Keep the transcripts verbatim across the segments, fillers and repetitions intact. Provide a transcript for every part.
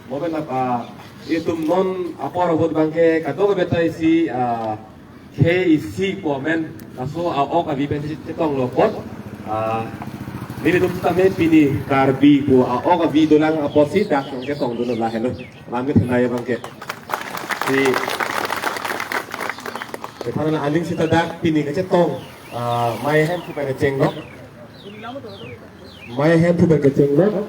Moben apa itum non apor ahut abangke kadokave ta isi, ah, khei isi pu amen laso a-ok avi pen chetonglo apot. Ah, nelitum tame pini Karbi pu a-ok avi dolang apotsi dak chetongdunlo, lahelo. Lam kethenei abangke. Si kethan aning sita dak pini kachetong, ah, mei ahemphu pen kechenglo. Mei ahemphu pen kechenglo.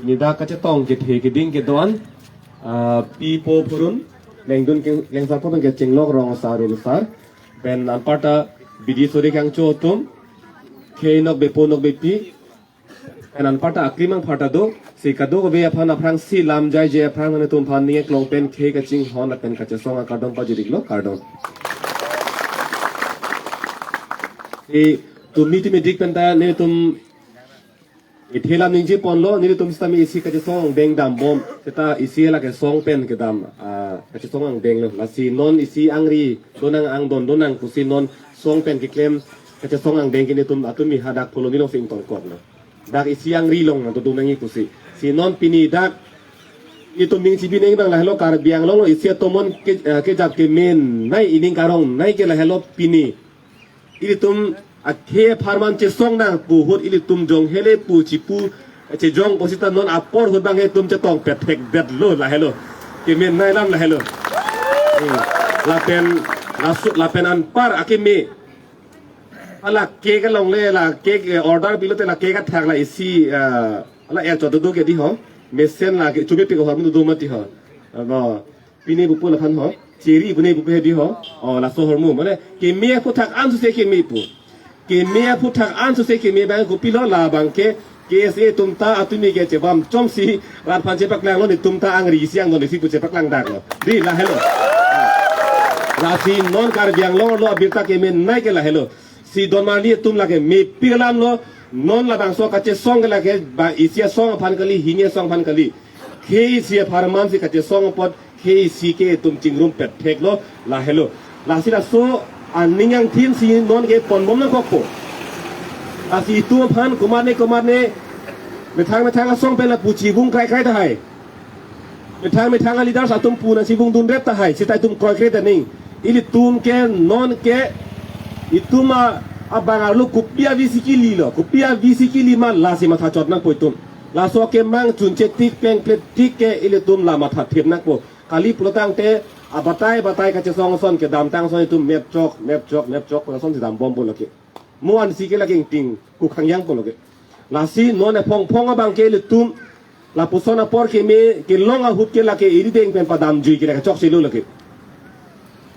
Nida kachetong kethe keding kedo-an, ah, pi po phurun, lengdun ke, lengsar po pen kechenglo rong asar, rul asar. Pen anparta bidi sori kangcho atum, khei nokbe po nokbe pi, pen anparta aklimang pharta do, si kadokave aphan aphrangsi lam jaije aphrang nangtum aphan ning eklong pen khei kachinghon lapen kachesong akardom pajiriklo, kardom. Si tumi tumi dik penta nelitum ithe lam ningje ponlo, nelitum sitame isi kachesong angdeng dambom. Seta isi lake song pen kedam, ah, kachesong angdenglo. Lasi non isi angri donang, angdon donang pusi non song pen keklem kachesong angdeng ke nelitum atum mi hadak Phuloni alongsi ingtongkoklo. Dak isi angri along nangdodun nangji pusi. Si non pini dak itum ning chibi neng bang lahelo, Karbi Anglong along isi atomon ke, eh, kejap kemenei, ining karongnei ke lahelo pini. Ilitum akhei apharman chesong nang pu ahut ilitum jong hele pu chipu chejong pusita non apor ahut abang itum chetong pethekdetlo, lahelo. Kemenei alam lahelo. Hmm. Lapen, laso, lapen anpar akeme. Hala cake along le, la cake, eh, order pilote la cake athak la isi, eh, hala er chot do ke dei ho. Mesen la ke chubi pik hormu do mati ho. Abo, pine bupu laphan ho. Chiri pune bupu he dei ho. O, laso hormu. Mane, keme aphuthak an suse keme pu. Keme aphuthak an suse keme abang kopilo, labangke K S A atum ta atumi ke chebam chomsi rat aphan chepaklanglo, netum ta angri isi angdon isi pu chepaklangdaklo. Dei, lahelo. Lasi non Karbi Anglong arlo abirta kemenei ke lahelo. Si don marli atum lake mepik alamlo, non labangso kachesong ke lake ba isi asong aphan kali, hini asong aphan kali. Khei isi apharman si kachesong apot khei isi ke itum chingrum petheklo, lahelo. Lasi laso aning angthin si non ke ponbom nangkokpo. Lasi itum aphan komatne komatne methang methang asong pen lapu chibung kraikrai tahai. Methang methang a-leaders atum pu nangchibungdunrep tahai, seta itum kroikre ta ning. Ilitum ke non ke itum a, abang arlo kopi avi si kelilo, kopi avi si keli ma lasi mathachot nangpo itum. Laso kemang chunche tik pengple tik ke ilitum la mathathip nangpo. Kali pulotangte abatai batai kachesong ason kedamtang ason itum mepchok, mepchok, mepchok, pu ason si dambompo lake. Mo ansi ke lake ingting kukhang yangpo lake. Lasi non ephong phong abangke ilitum lapuson apor keme kelong ahut ke lake irideng pen padamjui ke lake chokchelo lake.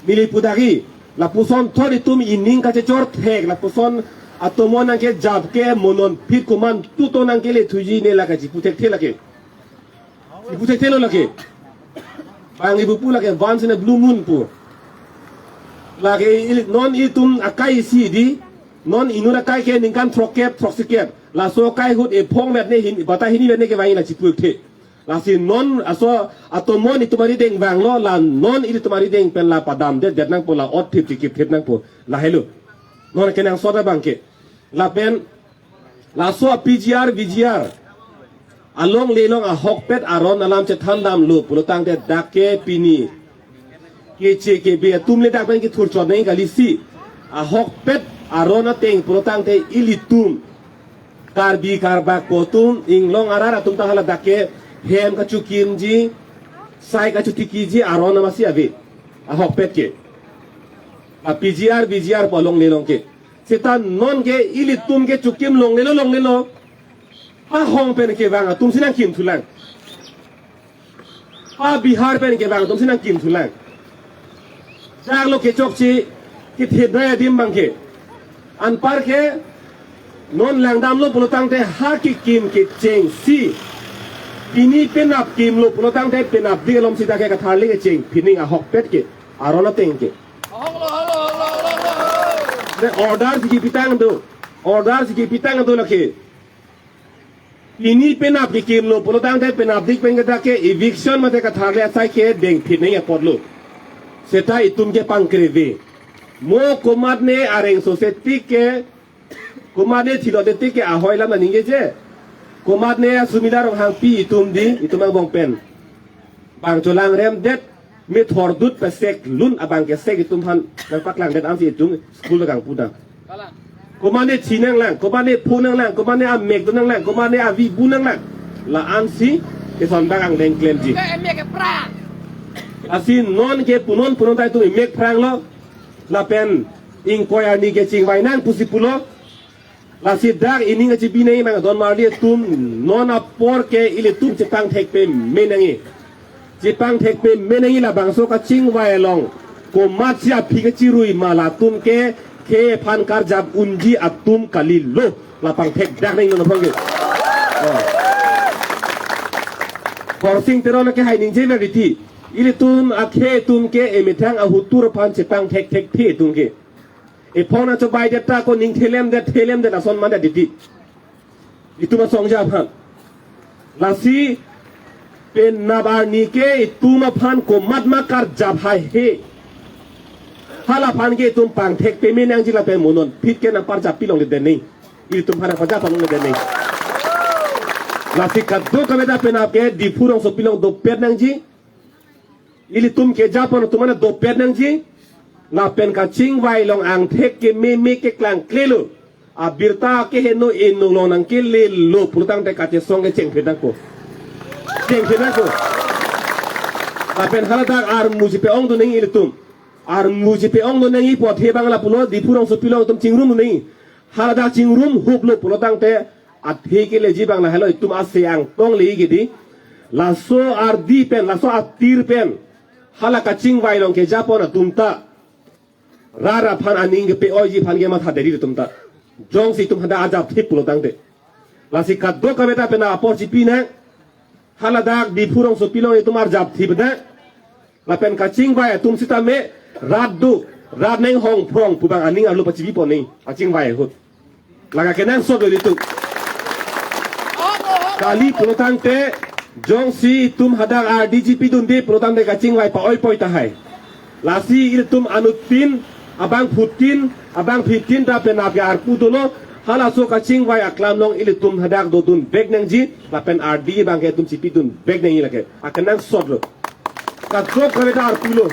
Neli pu dak ke, lapuson thot itum ining kachechor thek, lapuson atomon nangkejap ke mo non phit komantu to nangkele thuji ne lake chipu thekthe lake. Chipu thekthelo lake. Bang ibu pu lake once in a blue moon pu. Lake ili-, non itum akai isi dei, non inut akai ke ningkan throkkep, throksikep. Laso akai ahut ephong vet ne hin, batai hini vet ne kevang la chipu thekthe. Lasi non aso atomon itum arideng vanglo, la non ilitum arideng pen la padamdetdet nangpo, la otthip chikipthip nangpo, lahelo. Non kenangsot abangke. Lapen laso a-P G R, V G R alongle along ahokpet aron alam chethandamlo pulotangte dak ke pini keche kebe atum le dak pen kethurchot nangji kali si. Ahokpet aron ateng pulotangte ilitum Karbi Karbak pu atum inglong arat atum ta hala dak ke hem kachokimji, sai kachotikiji aron amatsi ave. Ahokpet ke. A-P G R, V G R pu alongle along ke. Seta non ke ilitum ke chokim longlelo longlelo. Ahong pen kevang atum si nangkim thulang. A-Bihar pen kevang atum si nangkim thulang. Daklo kechokche kethedai adim abangke. Anpar ke non langdamlo pulotangte ha kekim kecheng si. Pini penap kimlo pulotangte penapdik alom sita ke katharli kecheng pining ahokpet ke. Aron ateng ke. Ne order si kepitang do. Order si kepitang do lake. Pini penap kikimlo pulotangte penapdik pen ke dak ke eviction mate katharle asai ke dengphit nangji apotlo. Seta itum ke pangkreve. Mo komatne areng sose tik ke, komatne thilo de tik ke ahoi lam nangji je. Komatne Sumila Ronghangpi itum di, itum angbong pen. Bang cholangrem det, me thordut pesek lun abang ke sek itum aphan nangpaklangdet ansi itum school kangpu dang. Komatne thi nanglang, komatne pho nanglang, komatne amek do nanglang, komatne avi bu nanglang. La ansi eson bang angdeng klemji. Ke emek ke prang. Lasi non ke punon punon ta itum emek pranglo. Lapen ingkoi arni ke chingvai nang pusi pulo. Lasi dak ining kachibi nangji abang don marli atum non apor ke ilitum chepangthek pame nangji. Chepangthek pame nangji labangso kachingvai along. Komatsi aphi kachirui ma latum ke khei aphan karjap unji atum kalilo. La pangthek dak nangji non apor ke. Oh. Khorsing Teron ke hai ningje veriti. Ilitum akhei atum ke emethang ahutur aphan chepangthekthekthe atum ke. Ephong nangchobai det ta ko ning thelemdet thelemdet ason mandet titi. Itum asong ja aphan. Lasi penap arni ke itum aphan komat ma karjap haihe. Hala aphan ke itum pangthek pame nangji lapen mo nonphit ke nangparjap pilongledet nangji. Itum aphan nangparjap pilongledet nangji. Lasi kadokave ta penap ke Diphu rongsopi along dopet nangji. Ilitum kejapon atum aphan dopet nangji. Lapen kachingvai along angthek kememe keklangklelo. Abirta keheno inung along nangkelelo pulotangte kachesong ke chengphe nangkok. Chengphe nangkok. Lapen haladak armu chipe-ongdun nangji ilitum. Armu chipe-ongdun nangji pu athe abang lapulo Diphu rongsopi along itum chingrum nangji. Haladak chingrum huplo pulotangte athe keleji abang lahelo itum ase angtong le kedi. Laso ardi pen, laso atir pen. Hala kachingvai along kejapon atum ta. Rat aphan aning kepe-oiji aphan ke matha deri atum ta. Jongsi itum hadak arjapthip pulotangte. Lasi kadokave ta penap apor chipi nang. Haladak Diphu rongsopi along itum arjapthip nang. Lapen kachingvai atum sitame rat do, rat neng hongphrong pu abang aning arlo pachibipon nangji kachingvai ahut. Lake kenangsot do ilitum. Kali pulotangte jongsi itum hadak ardi chipidunde pulotangte kachingvai pa-oipoi tahai. Lasi ilitum anuttin, abangphutin, abangphittin ta penap ke arpu dolo, halaso kachingvai aklam along ilitum hadak dodun vek nangji, lapen ardi abang ke itum chipidun vek nangji lake. Akenangsot lo. Kadokave ta arpulo.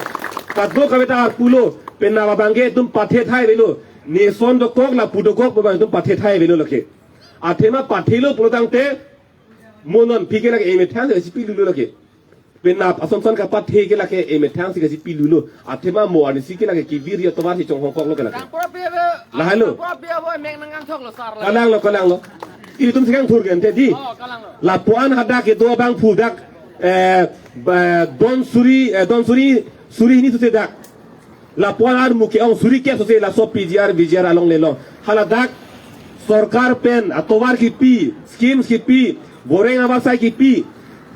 Kadokave ta arpulo. Penap abang ke itum pathe thai avelo. Neson dokok lapu dokok pu abang itum pathe thai avelo lake. Athema pathelo pulotangte mo nonphit ke lake emethang si kachipilulo lake. Penap asonson kapathe ke lake emethang si kachipilulo. Athema mo arnisi ke lake kevir atovar si chonghongkoklo ke lake. Kangpura pi ave. Lahelo. Kangpura pi ave mek nangkangthoklo sar la. Kalanglo, kalanglo. Ilitum si kangthur ke ante di. Oh, kalanglo. Lapuan hadak kedo abangphu dak, eh, ba, don suri, eh, don suri, suri hini suse dak. Lapuan armu ke-ong suri kep sose laso P G R, V G R along lelo. Haladak sorkar pen atovar kipi, schemes kipi, goreng abasai kipi,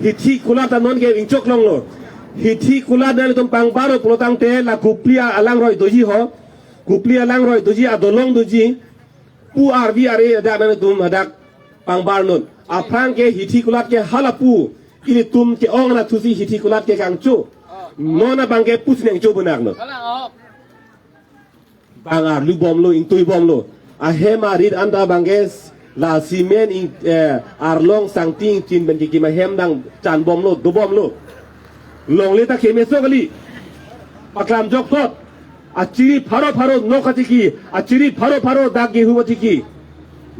hithi kulat ta non ke ingchok longlo. Hithi kulat nanglitum pangbarlo pulotangte la Kopili alangroi doji ho. Kopili alangroi doji, adolong doji. Pu arvi are adak nanglitum hadak pangbarnon. Aphrang ke hithi kulat ke halapu. Ilitum ke-ong nathusi hithi kulat ke kangcho. Non abang ke pusi nangcho bonaknon. Kalang ahok. Bang arlu bomlo, ingtui bomlo. Ahem arit anta abang ke la cement ing, eh, arlong sangti ingchin pen kikim ahem dang chan bomlo, do bomlo. Longle ta kemeso kali. Paklam jokthot. Achiri pharo pharo nok kachiki, achiri pharo pharo dak gehu kachiki.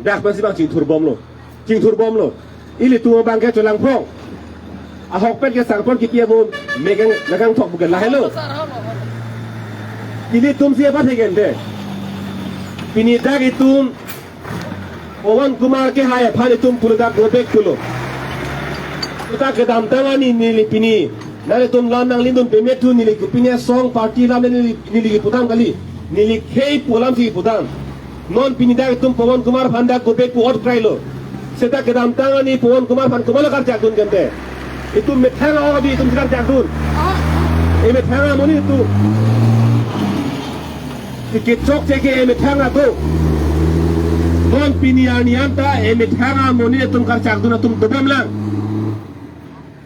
Dak pensi bang chingthur bomlo. Chingthur bomlo. Ilitum abang ke cholangphrong. Ahokpet ke sangpon kipi abon megang megang thok bukan lahelo. Ilitum si apa theken de. Pini dak itum Pawan Kumar kehai aphan itum pulo dak go back pulo. Kita kedamtang ani neli pini. Nanglitum lam nanglindun pame thu neli kopine song party lam neli neli kipu dam kali. Neli khei pu alam si kipu dam. Non pini dak itum Pawan Kumar aphan dak go back pu ot krailo. Seta kedamtang ani Pawan Kumar aphan komat lo karjakdun kente. Itum methang a-ong abi itum karjakdun. Emethang amonit itum. Kechokche ke emethang ato. Kon pini arni anta emethang amonit atum karchakdun atum dobom lang.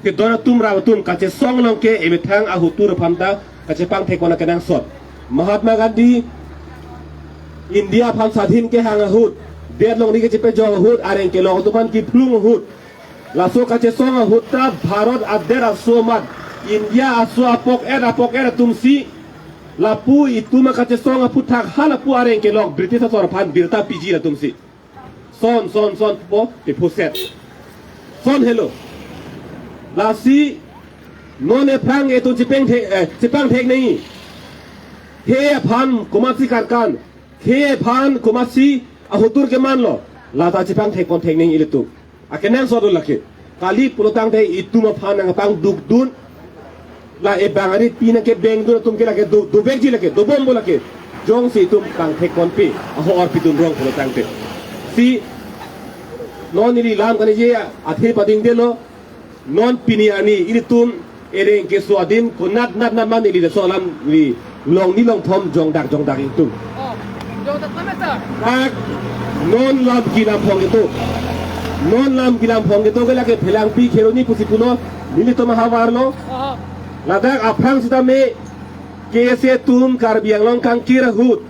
Kedon atum rap atum kachesong along ke emethang ahotur aphan ta kachepangthek pon akenangsot. Mahatma Gandhi India aphan sadhin kehang ahut, det longri kachepejok ahut, areng kelong atum aphan kiphlung ahut, laso kachesong ahut ta Bharat adet aso amat, India aso apok et apok et atumsi, lapu itum akachesong aphuthak ha lapu areng kelong British asor aphan birta piji latumsi. Son, son, son, po, te phuset. Son helo. Lasi, non ephrang etum chepangthek, eh, chepangthek nangji. Khei aphan komatsi karkan, khei aphan komatsi ahotur kemanlo, lata chepangthek pon thek nangji ilitum. Akenangsot lo lake. Kali pulotangte itum aphan nangpangdukdun. La ebang ari pi nangkebengdun atum ke lake do, dovekji lake, dobompo lake. Jongsi itum pangthek ponpe, aho-or pidun rong pulotangte. Si non ili lam kaningje athe padingdelo, non pini arni ilitum ereng keso adim konat nat nat man ili laso alam ili longni longthom jongdak jongdak itum. Oh, jongdak mana, sir? Dak non lam kilam phong ketok. Non lam kilam phong ketok ke lake Phelangpi Kheroni pusi pulo, nelitum ahavarlo. Oh. Ladak aphrang sitame K S A atum Karbi Anglong kangkir ahut.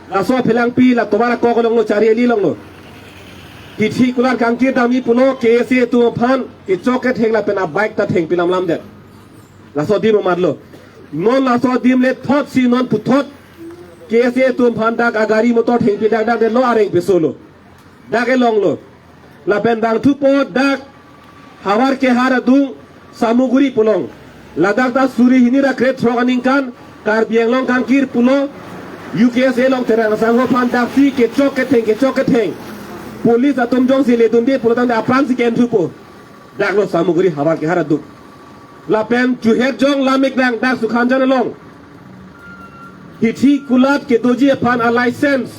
Laso Phelangpi la tovar akok alonglo, Chariali alonglo. Hithi kulat kangkir damji pulo K S A atum aphan kechok ketheng lapen abike ta thengpi lamlamdet. Laso adim amatlo. Non laso adim le thotsi non puthot K S A atum aphan dak agari motor thengpi dakdakdetlo, areng pesolo. Dak elonglo. Lapen bangthupo dak Howraghat adung Samuguri pu along. Ladak ta suri hini ra krethrok aningkan Karbi Anglong kangkir pulo, U K S A along Terang Sangho aphan daksi kechok ketheng, kechok ketheng. Police atum jongsi ledunde pulotangte apransi ke-enthupo. Daklo Samuguri Howraghat adung. Lapen chuhet jong lamik lang dak Sukhanjan along. Hithi kulat kedoji aphan a-license.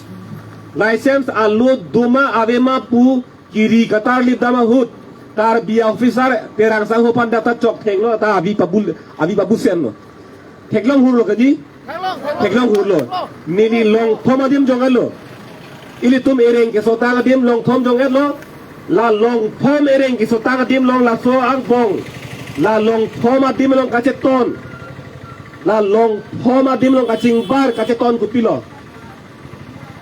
License alo doma avema pu kiri katarlip dam ahut. Karbi officer Terang Sangho aphan dak ta chokthenglo, ta avi pabul, avi pabusenlo. Theklong hurlo kadi? Theklong hurlo. Neli longthom adim jong-etlo. Ilitum ereng kesotang adim longthom jong-etlo. La longthom ereng kesotang adim along laso angbong. La longthom adim along kacheton. La longthom adim along kachingbar kacheton kopilo.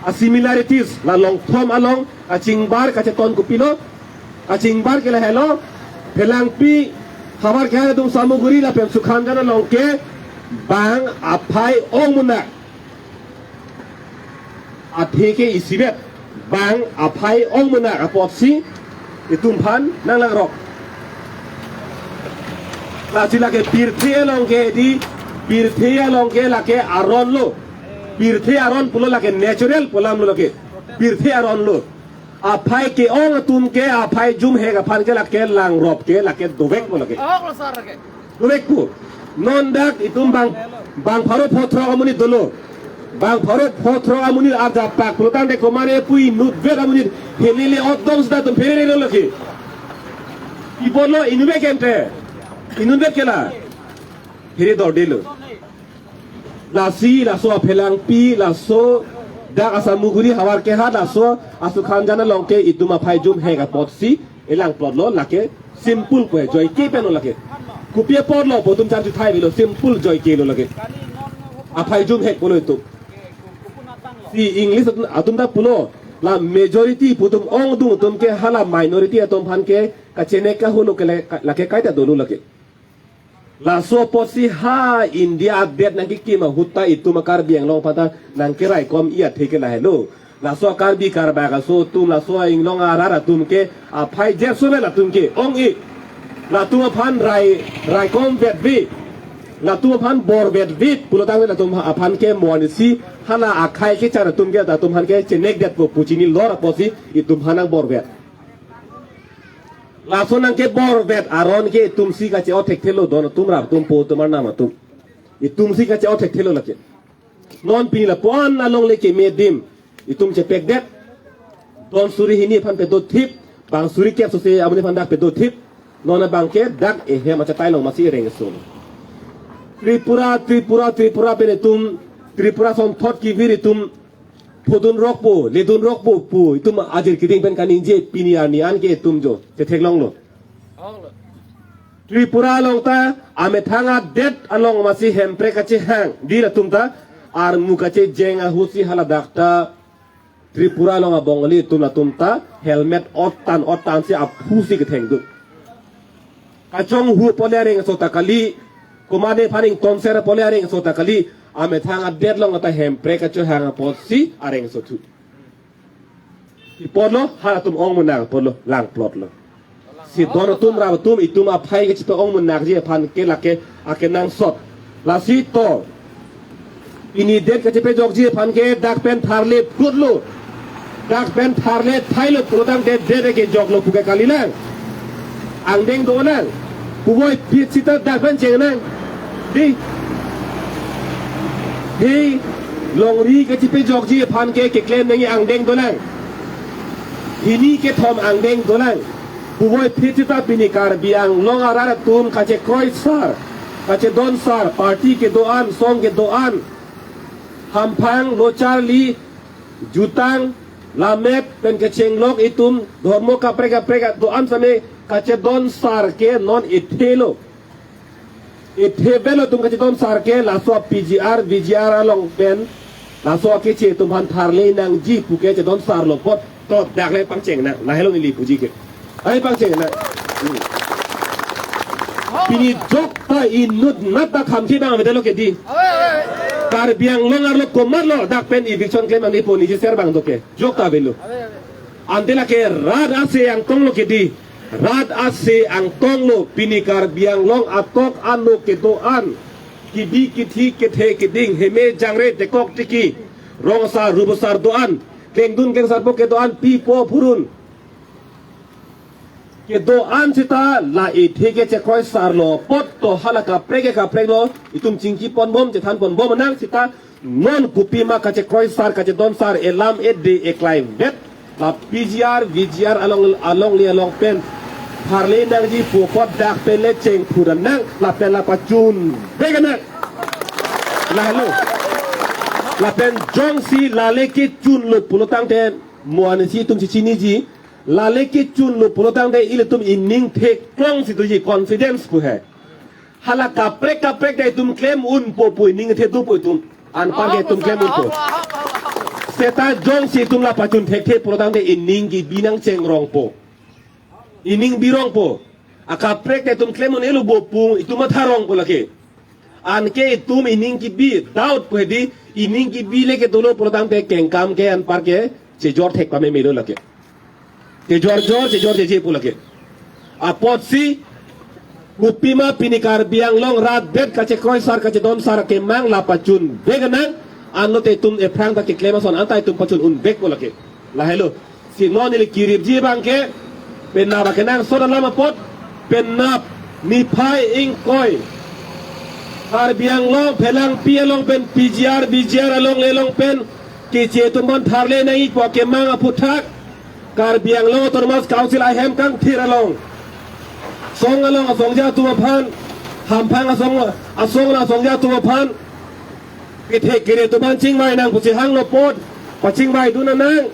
A-similarities, la longthom along kachingbar kacheton kopilo. Kachingbar ke lahelo, Phelangpi, Howraghat adung Samuguri lapen Sukhanjan along ke bang aphai ong munak. Athe ke isivet, bang aphai ong munak apotsi itum aphan nanglangrok. Lasi lake pirthe along ke di, pirthe along ke lake aronlo. Pirthe aron pulo lake natural pu alamlo lake. Pirthe aronlo. Aphai ke-ong atum ke aphai jumhek aphan ke lake langrop ke lake dovekpo lake. Ahok lo sir ke. Dovekpo. Non dak itum bang, bang pharo phothrok amonit dolo. Bang pharo phothrok amonit arjapak pulotangte komatne pu inutvet amonit helele otdong seta itum phererelo lake. Ibono inutvet kente. Inutvet ke la. Phere dordelo. Lasi, laso a-Phelangpi, laso dak a-Samuguri Howraghat, laso a-Sukhanjan along ke itum aphai jumhek apotsi elangplotlo lake simple pu joike pen lo lake. Kopi apotlo pu itum charju thai avelo, simple joike lo lake. Aphai jumhek pulo itum. Si English atum, atum ta pulo, la majority pu atum ongdung atum ke hala minority atum aphan ke kachenek kaholo ke le, ka-, lake kaita dolo lake. Laso apotsi ha India adet nangkekim ahut ta itum a-Karbi Anglong aphan ta nangkeraikom-i athe ke lahelo. Laso a-Karbi Karbak aso atum, laso a-Inglong arat atum ke aphai jerso vel atum ke ong-e. Latum aphan rai, raikom vetve. Latum aphan bor vetve pulotangte latum aphan ke mo-ansi hala akhei kechan atum ke latum aphan ke chenekdetpo pu chinilor apotsi itum aphan nangbor vet. Laso nangkebor vet aron ke itumsi kache-o thekthelo, don atum, rap atum, po atum, arnam atum. Itumsi kache-o thekthelo lake. Non pini lapu-an alongle keme adim itum chepekdet. Don suri hini aphan pedothip, bang suri kep sose amonit aphan dak pedothip. Non abang ke dak ehem achatai along masi ereng eso. Tripura, Tripura, Tripura pen itum, Tripura asonthot kevir itum phodun rokpo, ledun rokpo pu itum ajir keding pen kaningje, pini arni an ke itum jo chetheklonglo. Tripura along ta amethang adet along masi hemprek kachehang di latum ta, armu kachejeng ahutsi haladak ta Tripura along a Bengali atum latum ta helmet otan otan si aphu si kethengdun. Kachonghu pole areng so ta kali, komatne phaning tonser pole areng so ta kali, amethang adet along ta hemprek kachehang apotsi areng so thu. Ipotlo, halatum ongmunak potlo, langplotlo. Si don atum, rap atum, itum aphai kachepe-ongmunakji aphan ke lake akenangsot. Lasi to, pini det kachepejokji aphan ke dak pen tharle putlo, dak pen tharle thailo putangte det kejoklo puke kalilang. Angdeng dolang. Puvoiphit sita dak pen chengnang. Di. Hei, longri kachepejokji aphan ke keklem nangji angdeng dolang. Hini kethom angdeng dolang. Puvoiphit sita pini Karbi Anglong arat atum kachekroi sar, kachedon sar, party kedo-an, song kedo-an, hamphang, locharli, jutang, lammet pen kechenglok itum, dhormo kaprek kaprek do-an same kachedon sar ke non ethelo. Ethevelo atum kachedon sar ke, laso P G R, V G R along pen, laso akeche atum aphan tharle nangji puke chedon sarlo apot, to dak le pangchengnang, lahelo neli puji ke. Ai pangchengnang. Hmm. Pini jokta inut nat ta khamthi bang avedetlo ke di. Karbi Anglong arlo komatlo dak pen eviction klem nangjipo niji ser bang doke. Jokta avelo. Ante lake rat ase angtonglo ke di. Rat ase angtonglo, pini Karbi Anglong atok ano kedo-an, kebi kethe kethe keding, heme jangre tekok tiki, rong asar rup asar do-an, klengdun klengsarpo kedo-an, pipo phurun kedo-an sita la ethe ke chekroi sarlo apot to hala kaprek ke kapreklo, itum chingki ponbom, chethan ponbom nang sita, non kopima kachekroi sar, kachedon sar, elam ede eklai vet, la P G R, V G R along, alongle along pen tharle nangji pu apot dak pen le chengphu nang, lapen la pachunvek nang. Lahelo. Lapen jongsi lale kechunlo pulotangte, mo-ansi itum chechiniji, lale kechunlo pulotangte ilitum ining theklong si doji, confidence pu he. Hala kaprek kaprek ta itum klem unpo pu ining the dopo itum. Anpar ke itum klem unpo. Seta jongsi itum la pachun thekthe pulotangte ining kebi nangchengrongpo. Ining birongpo. Akaprek ta itum klem un-elo bo pu itum matharongpo lake. Anke itum ining kebi, doubt pu he di, ining kebi le ke dolo pulotangte kengkam ke anpar ke chejor thek pamemelo lake. Chejor jor, chejor jeje pu lake. Apotsi, kopima pini Karbi Anglong rat det kachekroi sar, kachedon sar kemang, la pachunvek nang, anlote itum ephrang ta keklem ason anta itum pachun unvekpo lake. Lahelo. Si non neli kiripji abang ke, penap akenangsot alam apot, penap niphai ingkoi, Karbi Anglong phelangpi along pen P G R, V G R alongle along pen keche atum aphan tharle nangji pu kemang aphuthak, Karbi Anglong Autonomous Council ahem kangthir along, song along asongja atum aphan, hamphang asong, asong along asongja atum aphan, kethe kere atum aphan chingvai nang pusi hanglo apot, pachingvaidun nang,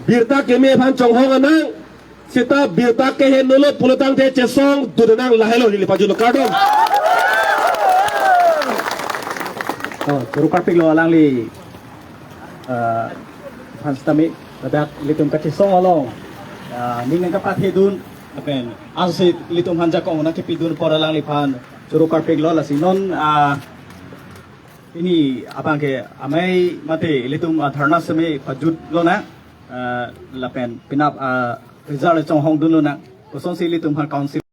birta keme aphan chonghong nang, seta birta kehenolo pulotangte chesongdun nang, lahelo neli pajutlo, kardom. Oh, choro karpiklo alangli, eh, aphan sitame, ladak ilitum kachesong along, eh, ning nangkapathedun, lapen, ansi ilitum aphan jakong nangkepidun apot alangliphan choro karpiklo, lasi non, ah, pini abang ke amei mate ilitum, ah, dharna sitame pajutlo nang, ah, lapen penap, ah, result chonghongdunlo nang. Kosonsi ilitum aphan council